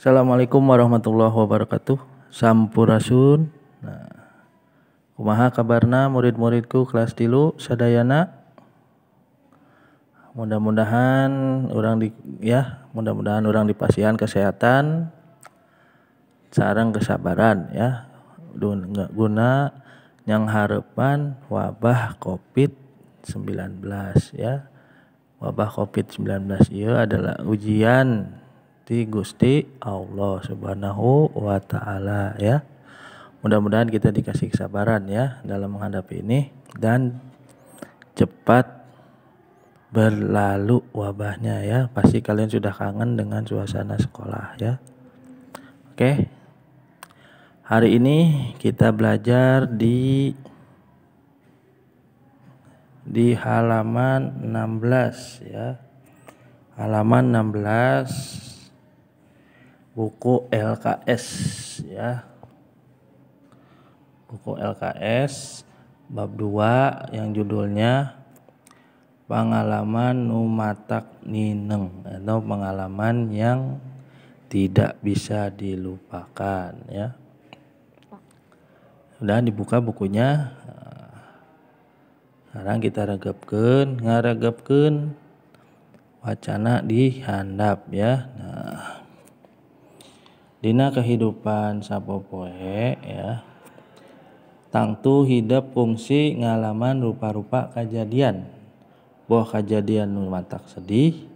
Assalamualaikum warahmatullahi wabarakatuh. Sampurasun. Nah, kumaha kabarna murid-muridku kelas 3 sadayana? Mudah-mudahan urang di ya, mudah-mudahan urang dipasihan kesehatan sareng kesabaran ya. Guna nyanghareupan wabah Covid-19 ya. Wabah Covid-19 ieu adalah ujian ti Gusti Allah Subhanahu wa taala ya. Mudah-mudahan kita dikasih kesabaran ya dalam menghadapi ini dan cepat berlalu wabahnya ya. Pasti kalian sudah kangen dengan suasana sekolah ya. Oke. Hari ini kita belajar di halaman 16 ya. Halaman 16 buku LKS ya. Buku LKS bab 2 yang judulnya Pengalaman Nu Matak Nineng atau pengalaman yang tidak bisa dilupakan ya. Sudah dibuka bukunya. Sekarang kita regepkeun, ngaregepkeun wacana di handap ya. Nah, dina kehidupan sapopoe ya, tangtu hidep fungsi ngalaman rupa-rupa kajadian. Boh kajadian nu matak sedih,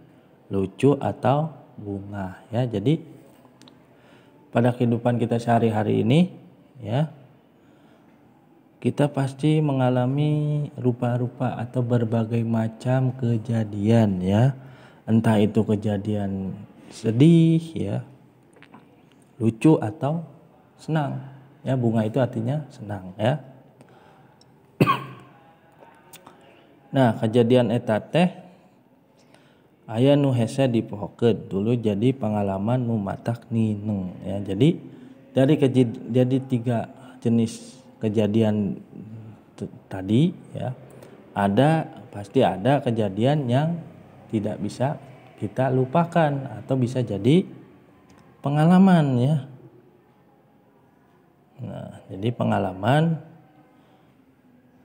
lucu atau bunga ya. Jadi pada kehidupan kita sehari-hari ini ya, kita pasti mengalami rupa-rupa atau berbagai macam kejadian ya. Entah itu kejadian sedih ya, lucu atau senang ya. Bunga itu artinya senang ya. Nah, kejadian eta teh aya nu hese dipohokeun dulu jadi pengalaman nu matak nineng ya. Jadi dari jadi tiga jenis kejadian tadi ya, ada pasti ada kejadian yang tidak bisa kita lupakan atau bisa jadi pengalaman ya. Nah, jadi pengalaman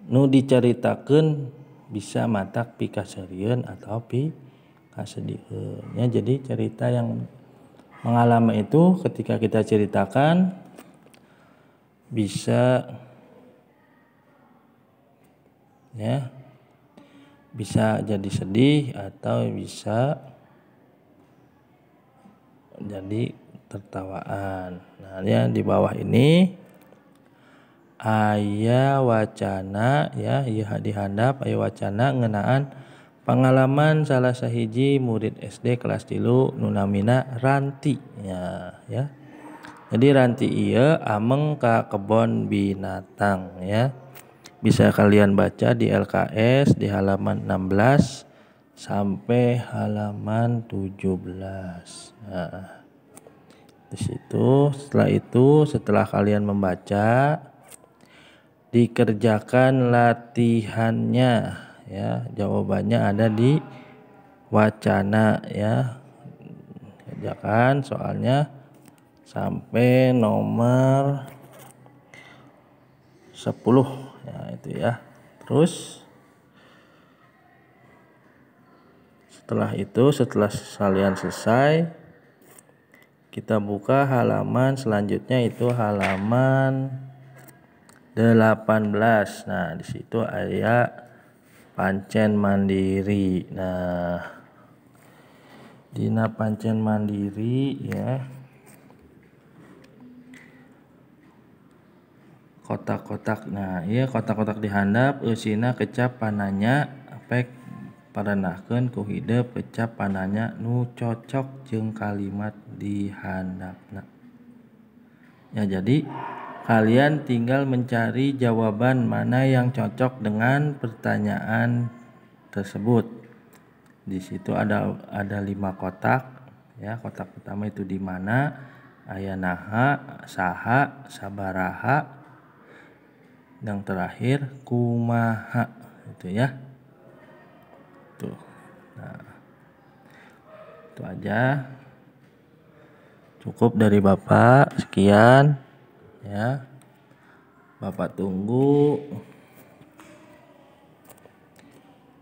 nu diceritakeun bisa matak pikaseurieun atau pikasediheun ya. Jadi cerita yang mengalami itu ketika kita ceritakan bisa ya, bisa jadi sedih atau bisa jadi tertawaan. Nah, ya di bawah ini aya wacana ya, ieu dihandap aya wacana ngeunaan pengalaman salah sahiji murid SD kelas 3 nu namina Ranti ya, ya. Jadi Ranti ieu ameng ka kebon binatang ya. Bisa kalian baca di LKS di halaman 16 sampai halaman 17. Nah, di situ setelah itu, setelah kalian membaca, dikerjakan latihannya ya. Jawabannya ada di wacana ya. Kerjakan soalnya sampai nomor 10 ya, itu ya. Terus setelah itu, setelah kalian selesai, kita buka halaman selanjutnya, itu halaman 18. Nah, di situ ada pancen mandiri. Nah, dina pancen mandiri ya, kotak-kotak. Nah, iya kotak-kotak dihandap eusina kecap pananya pek parenahkeun ku hidep kecap pananya nu cocok jeung kalimat dihandapna. Ya, jadi kalian tinggal mencari jawaban mana yang cocok dengan pertanyaan tersebut. Di situ ada 5 kotak ya. Kotak pertama itu di mana, aya naha, saha, sabaraha, yang terakhir kumaha itu ya. Tuh. Nah, itu aja. Cukup dari Bapak, sekian ya. Bapak tunggu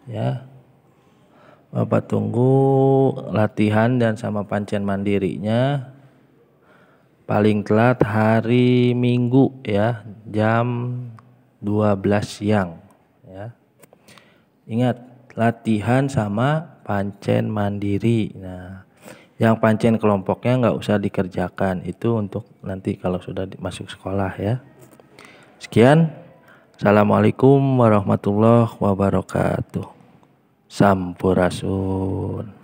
ya. Bapak tunggu latihan dan sama pancen mandirinya paling telat hari Minggu ya, jam 12 siang ya. Ingat, latihan sama pancen mandiri. Nah, yang pancen kelompoknya nggak usah dikerjakan, itu untuk nanti kalau sudah masuk sekolah ya. Sekian, assalamualaikum warahmatullahi wabarakatuh. Sampurasun.